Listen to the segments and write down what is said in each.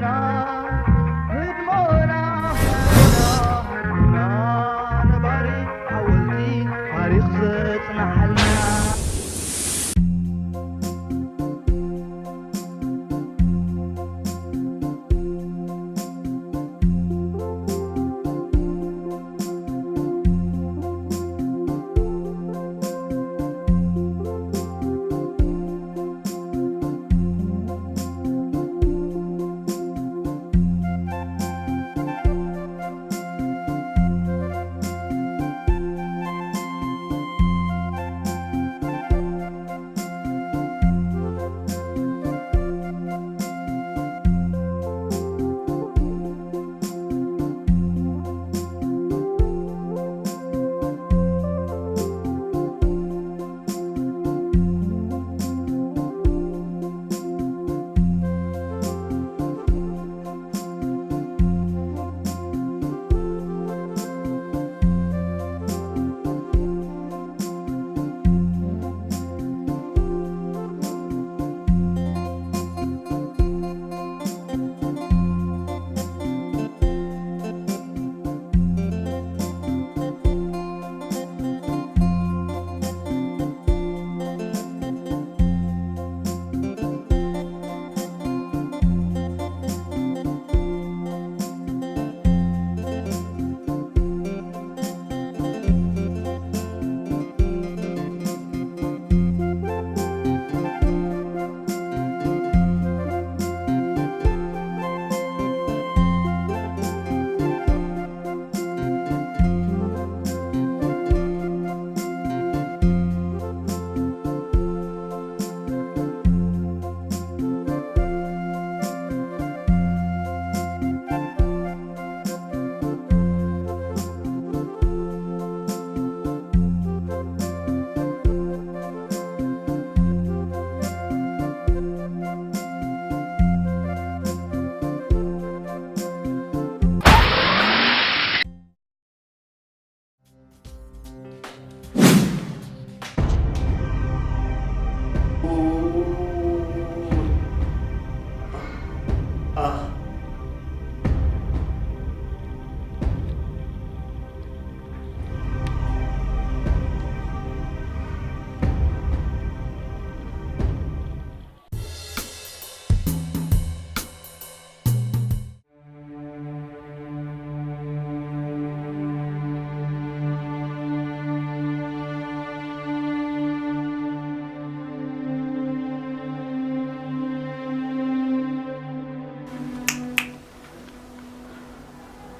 ህድሞና፣ ህድሞና፣ ህድሞና፣ ነባሪ ሓወልቲ ታሪኽ ዘጽንሓልና።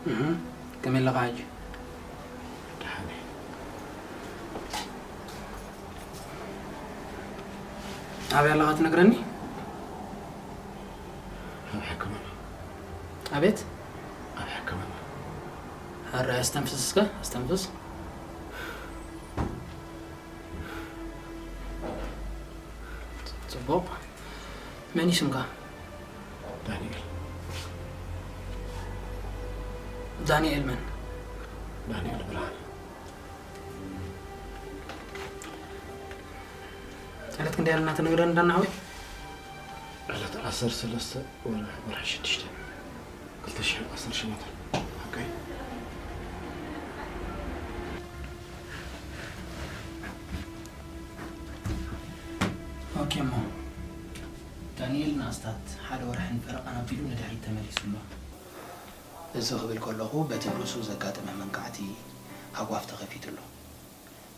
እህ፣ ከመይ ኣለኻ ሕጂ? ደሓን እየ። ኣበይ ኣለኻ ትነግረኒ? ኣብ ሕክምና። ኣቤት? ኣብ ሕክምና። ኣረ፣ ኣስተንፍስ እስከ፣ ኣስተንፍስ። ጽቡቕ። መን እዩ ስምካ? ዳንኤል። ዳንኤል መን? ዳንኤል ብርሃነ። ዕለት ክንደይ ኣለና ትነግረኒ ዳና ሓወይ? ዕለት ዓሰርተ ሰለስተ ወርሒ፣ ወርሒ ሽዱሽተ፣ ክልተ ሽሕን ዓሰርተ ሸሞንተን። ሓቀይ? ኦኬ እሞ፣ ዳንኤል ንኣስታት ሓደ ወርሕን ፈረቓን ኣቢሉ ንድሕሪት ተመሊሱ ኣሎ። እዚ ክብል ከለኹ፣ በቲ ርእሱ ዘጋጠመ መንቃዕቲ ሃጓፍ ተኸፊቱ ኣሎ።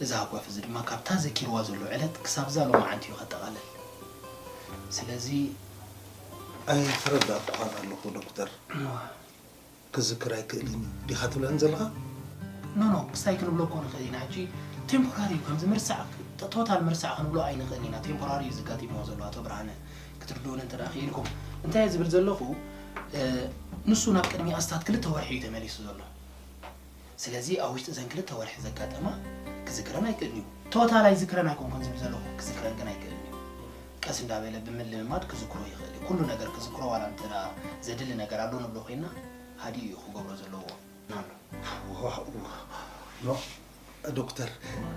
እዚ ሃጓፍ እዚ ድማ ካብታ ዘኪርዋ ዘሎ ዕለት ክሳብዛ ሎማዓንቲ እዩ ከጠቓልል። ስለዚ ኣይተረዳእኩኻን ኣለኹ ዶክተር። እዋ። ክዝክር ኣይክእልን እዩ ዲኻ ትብለኒ ዘለኻ? ኖ፣ ኖ፣ ክሳይ ክንብሎ እኮ ንኽእል ኢና። ሕጂ ቴምፖራሪ እዩ፣ ከምዚ ምርሳዕ፣ ቶታል ምርሳዕ ክንብሎ ኣይንኽእልን ኢና። ቴምፖራሪ እዩ ዘጋጢምዎ ዘሎ ኣቶ ብርሃነ፣ ክትርድኡኒ እንተ ደኣ ክኢልኩም። እንታይ እየ ዝብል ዘለኹ፣ እ፣ ንሱ ናብ ቅድሚ ኣስታት ክልተ ወርሒ እዩ ተመሊሱ ዘሎ። ስለዚ ኣብ ውሽጢ እዘን ክልተ ወርሒ ዘጋጠማ ክዝክረን ኣይክእልን እዩ። ቶታል ኣይዝክረን ኣይኮንኩን ዝብል ዘለኹ፣ ክዝክረን ግን ኣይክእልን እዩ። ቀስ እንዳበለ ብምልምማድ ክዝክሮ ይኽእል እዩ። ኩሉ ነገር ክዝክሮ ዋላ እንተ ደኣ ዘድሊ ነገር ኣሎ ንብሎ ኮይና፣ ሃዲኡ እዩ ክገብሮ ዘለዎ። ኣሎ። ዋው፣ ኖ፣ ዶክተር፣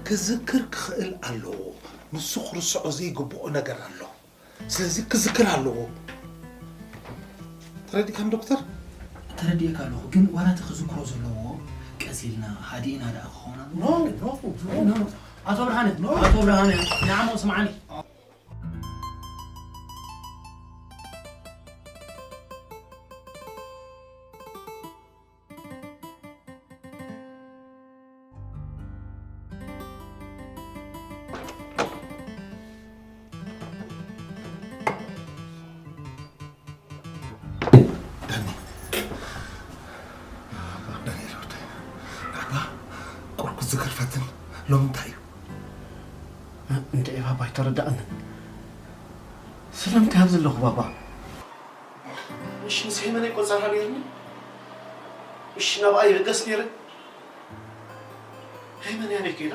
ክዝክር ክኽእል ኣለዎ። ንሱ ክርስዖ ዘይግብኦ ነገር ኣሎ። ስለዚ ክዝክር ኣለዎ። ተረዲእካኒ ዶክተር? ተረዲእካ ኣለኹ፣ ግን ዋላ እቲ ክዝክሮ ዘለዎ ቀስ ኢልና ሃዲእና ደኣ ክኸውን ኣለዎ። ኖ፣ ኖ፣ ኖ። ኖ። ኣቶ ብርሃነ፣ ኖ። ኣቶ ብርሃነ፣ ንዓሞ ስምዓኒ። ዳኒ፣ ዳንኤል ወደይ፣ ናባ ቁርኩ ዝገርፈትን ሎም እንታይ እዩ? እንተ ባባ ኣይተረዳእንን። ስለምንታይ ኣብዚ ኣለኹ ባባ? እሺ፣ ምስ ሄመን ኣይቆጸርሃ ነይርኒ? እሺ፣ ናብኣ ይብገስ ነይረ? ሄመን ያበይ ከይዳ?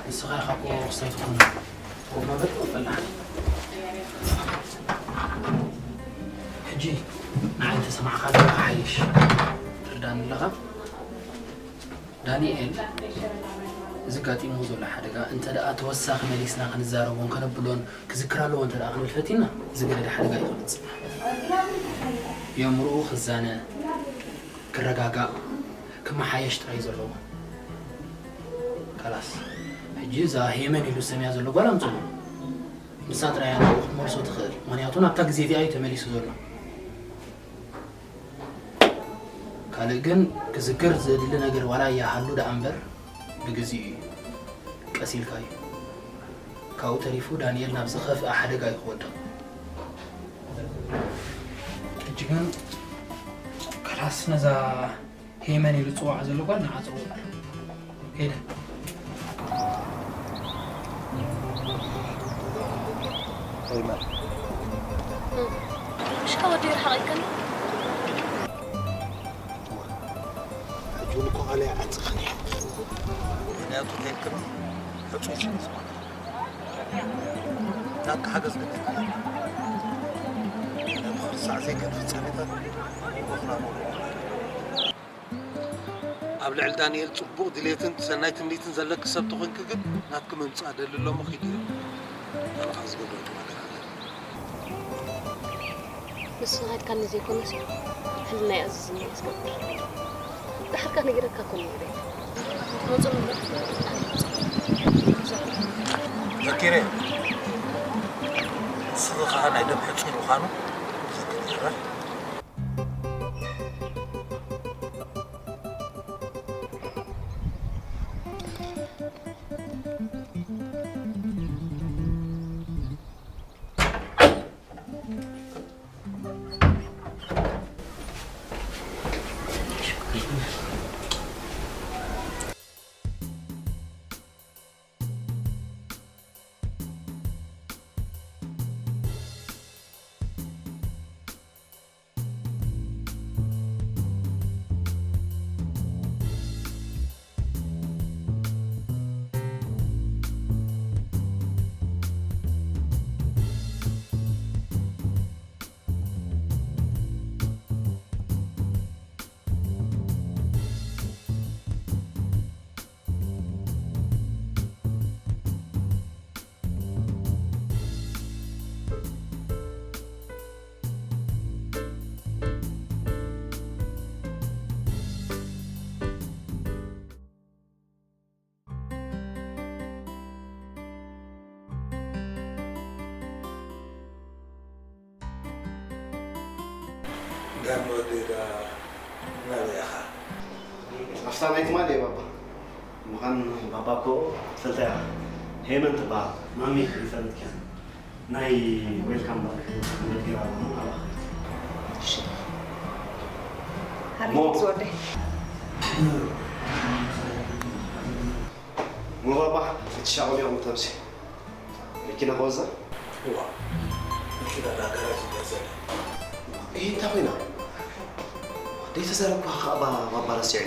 ንስኻ ኢኻ እኮ ክስታይ ትኾን። ወመበት ፈላሕ። ሕጂ ንዓይ እንተሰማዕካ ዘለኻ ሓይሽ ትርዳኒ ኣለኻ? ዳንኤል፣ እዚ ጋጢሙ ዘሎ ሓደጋ እንተ ደኣ ተወሳኺ መሊስና ክንዛረቦን ከነብሎን ክዝክር ኣለዎ እንተ ደኣ ክንብል ፈቲና፣ ዝገደደ ሓደጋ እዩ ክመጽእ። የእምሮኡ ክዛነ፣ ክረጋጋእ፣ ክመሓየሽ ጥራይ እዩ ዘለዎ። ካላስ፣ ሕጂ እዛ ሄመን ኢሉ ዝሰምያ ዘሎ ጓል ኣምጽኡ። ንሳ ጥራይ እያ ንዕኡ ክትመልሶ ትኽእል። ምኽንያቱ ናብታ ግዜ እዚኣ እዩ ተመሊሱ ዘሎ። ካልእ ግን ክዝክር ዘድሊ ነገር ዋላ ይሃሉ ደኣ እምበር፣ ብግዜኡ እዩ። ቀስ ኢልካ እዩ። ካብኡ ተሪፉ ዳንኤል ናብ ዝኸፍኣ ሓደጋ እዩ ክወድቕ። ሕጂ ግን ካላስ ነዛ ሄመን ኢሉ ዝጽውዓ ዘሎ ጓል ንዓ ጽውዓ። ሄደ። ሄመን። ምሽካ ወዲ ይርሓቕ ይከን? ሕጂ እውን እኮ ካልኣይ ዓጽኽን እየ። ምኽንያቱ ከይክም ሕጹይ ስለ ዝኾነ። ናትካ ሓገዝ ግድን እዩ። ነቲ ክርሳዕ ዘይክእል ፍጻሜታት ንጎኽና ንውዕል። ኣብ ልዕሊ ዳንኤል ጽቡቕ ድሌትን ሰናይ ትምኒትን ዘለኪ ሰብ ተኾንኪ ግን ናትኪ ምምጻእ ደሊ ኣሎ እሞ ኪዲ። ባዕልኻ ዝገበርክዎ ነገር ኣሎ። ንስኻ ኢልካኒ ዘይኮነስ፣ ሕልናይ ኣዘዘኒ እየ ዝገብር። ደሓርካ ነጊረካ እኮ ነይረ። ትመጽእ እምበር። ዘኪረ። ንስኺ ኸኣ ናይ ደም ሕጹይ ምዃኑ ዘኪረ። ጋን ወደይ ደኣ ናበይ ኢኻ? ኣብታ ናይ ትማሊ እየ ባባ። ምዃን ባባ እኮ ትፈልጣ ኢኻ። ሄመን ትበሃል። ማሚ ይፈልጥኪ። ናይ ዌልካም ባክ ወዲራ ነው አላህ። እሺ። ሀብት ሞ- ወደይ። ሞ ባባ፣ እቲ ሻቑል ያው ተምሲ። መኪና ከወዛ? እዋ። መኪና ዳ ጋራጅ እንዳ ዘለ። ይሄ እንታይ ኮይና? ደይ ተዛረብኩ ኸኣ ባባ ረሲዐ።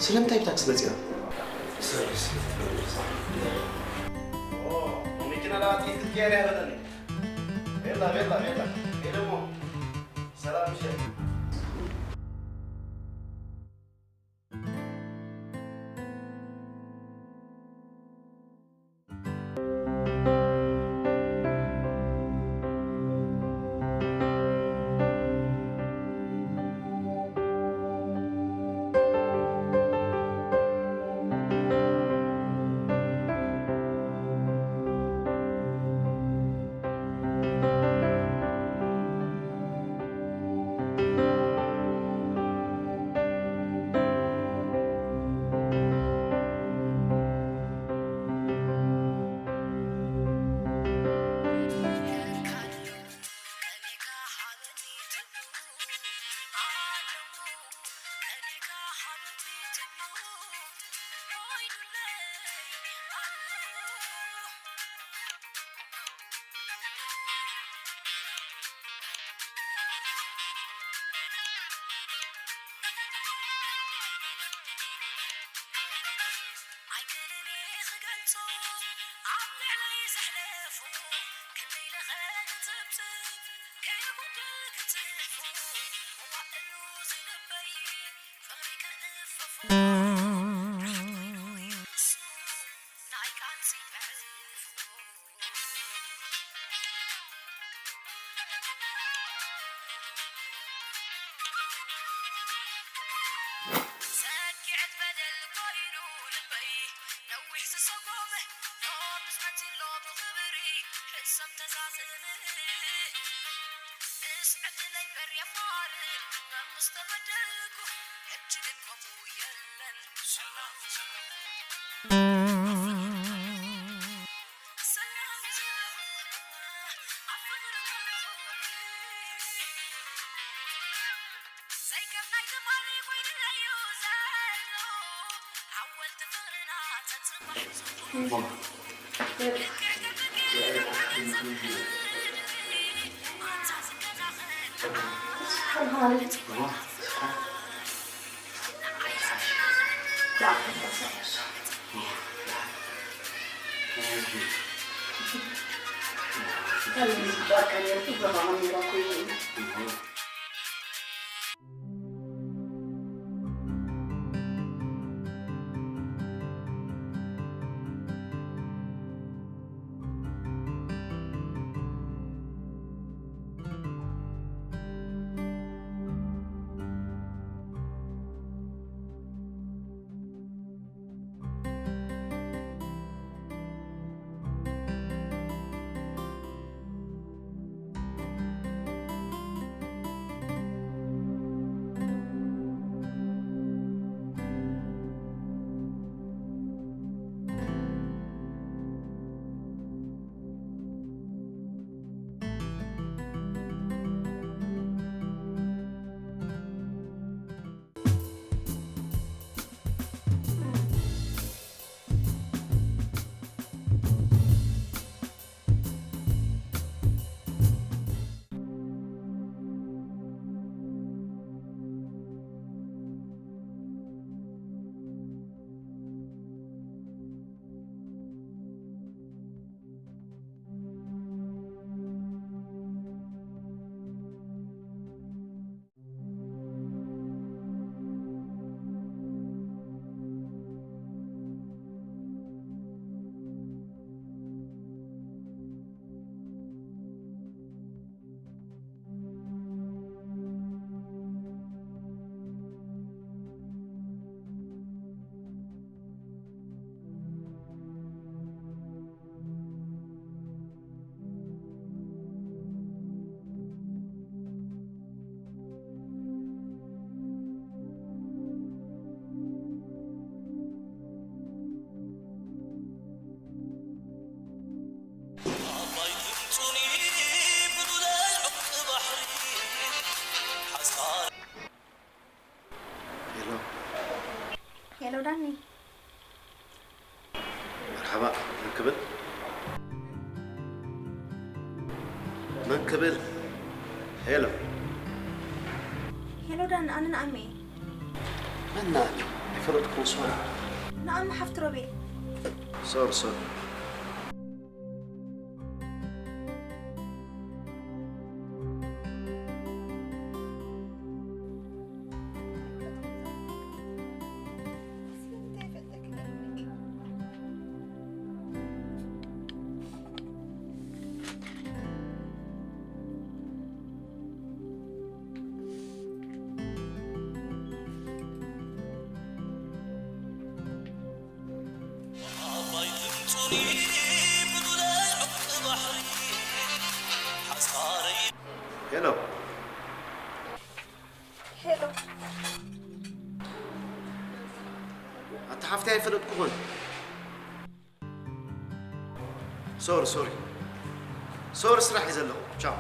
ስለምንታይ ብታክሲ መጺና? ሰርቪስ። ኦ፣ መኪና ዳ ጥይት ክትቀየር ያበለኒ። ቤላ ቤላ ቤላ። ሄደሞ ሰላም ምሸት። ኣይክእልን እየ ክገልጾ ኣብ ልዕለይ ዘሕለፎ፣ ክንደይ ኢለ ከ ክጽብጽብ ከይጉድል ክጽሕፎ፣ መዋእሉ ዝልበይ ፍቕሪ ክእፈፎ፣ ርሕቕ ኢሉ እዩ ንሱ ናይ ቃልሲ መዕርፎ። ሰኪዐት በደል ኮይኑ ልበይ ነዊሕ ዝሰጎመ ሎምስ መጺሎ ብኽብሪ ሕሰም ተዛዝም። ምስ ዕድለይ እምበር የማርር መምስ ተበደልኩ ሕጂ ግን ከምኡ የለን። ሰላም ሰላም ሰላም ይዘርኡ ኣብ ፍቕሪ መለኹ። ሄሎ። ሄሎ ዳኒ። መርሓባ፣ መን ክብል? መን ክብል? ሄሎ። ሄሎ ዳኒ፣ ኣነ ንኣመ እየ። መን ንኣመ? ኣይፈለጥኩን፣ ሶሪ። ንኣመ ሓፍቲ ሮቤል። ሶሪ፣ ሶሪ። ሄሎ። ሄሎ። ኣታ ሓፍቲ ኣይፈለጥኩኹን። ሶሪ፣ ሶሪ። ሶሪ፣ ስራሕ እየ ዘለኹ። ቻው።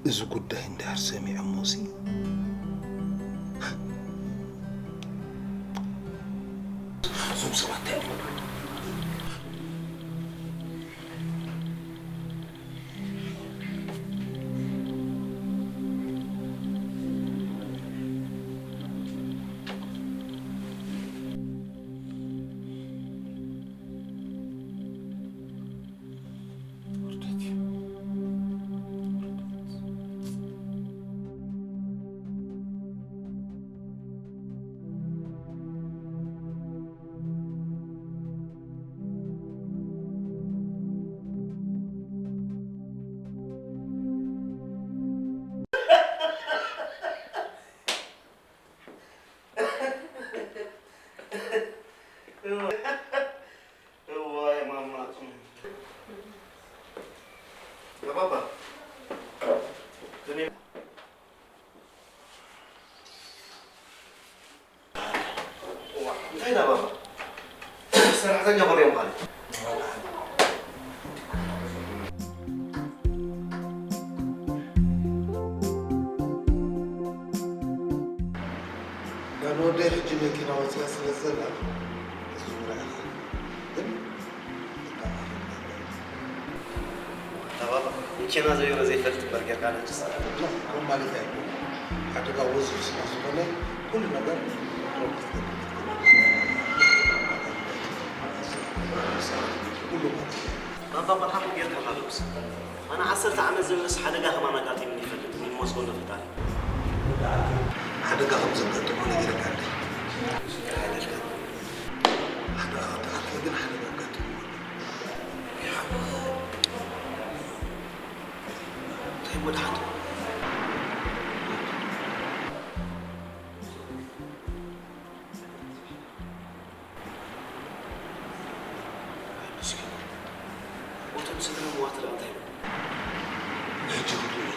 እዚ ጉዳይ እንድሕር ሰሚዖሞሲ፣ እዞም ሰባት እንታይ እዮም? እዋይ ማማ። ባባ። እንታይ ኢና ባባ? ሰራሕተኛ ኮነ እዮም ማለት። ዳን ወደይ ሕጂ መኪና ወፂኣ ስለ ዘላ እሱ ንርኣኻ። ግን ኣታ ባባ፣ መኪና ዘይሮ ዘይፈልጥ እምበር ጌርካ ነጭ ሰራ። ኖ፣ ከምኡ ማለት ኣይኮነን። ሓደጋ ወዙፍ ስለ ዝኾነ ኩሉ ነገር ኮንትሮል ክትገብር ክትገብር። ኩሉ ማለት እዩ። ባባ፣ ቆልዓ እኮ ጌርካ ኣለውስ። ኣነ ዓሰርተ ዓመት ዘበለስ ሓደጋ ከማን ኣጋጢሙኒ ይፈልጥ፣ ይመስገን ንፈጣሪ። ሓደጋ ከም ዘጋጠሞ ነጊረካ ኣለይ። ሓደጋ፣ ሓደጋ ግን ሓደጋ ኣጋጢሙ። እንታይ መድሓኒት? ኣይ፣ ምስኪን። ቦቶም ስድራ ምዋት ደኣ እንታይ ይብሉ? ሕጂ ክትብሉ።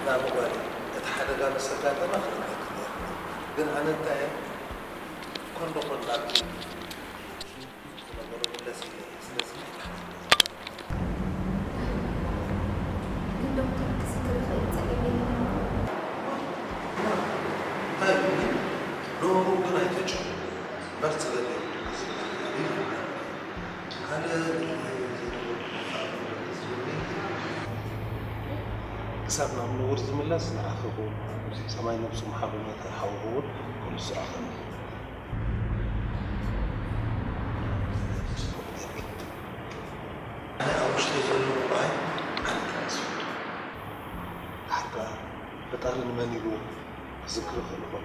ናብ ጓል እቲ ሓደጋ ምስ ኣጋጠመ ክነግረኪ ነይርኒ። ግን ኣነ እንታይ እየ ኮንዶ ኮን ናብቲ ዝነበሮ ምለስ ኢለ እየ። ስለዚ ኣይትሓዝኒ። ግን ዶክተር ክዝክር ይኽእል ጸገም የለን። እንታይ ግን ዶሩ ግን ኣይተጨው በርጽ ገለ ካልእ ክሳብ ናብ ንቡር ዝምለስ ንዓኺ ክውን፣ ሰማይ ነብሱ ምሓሩ ነቲ ሓውኺ እውን ክውስዖ ክእል። ኣነ ኣብ ውሽጠይ ዘሎ በዓል ዓንዲ ክሕዝ። ሓታ ፈጣሪ ንመን ኢሉ ክዝክር ይኽእል ይኾን?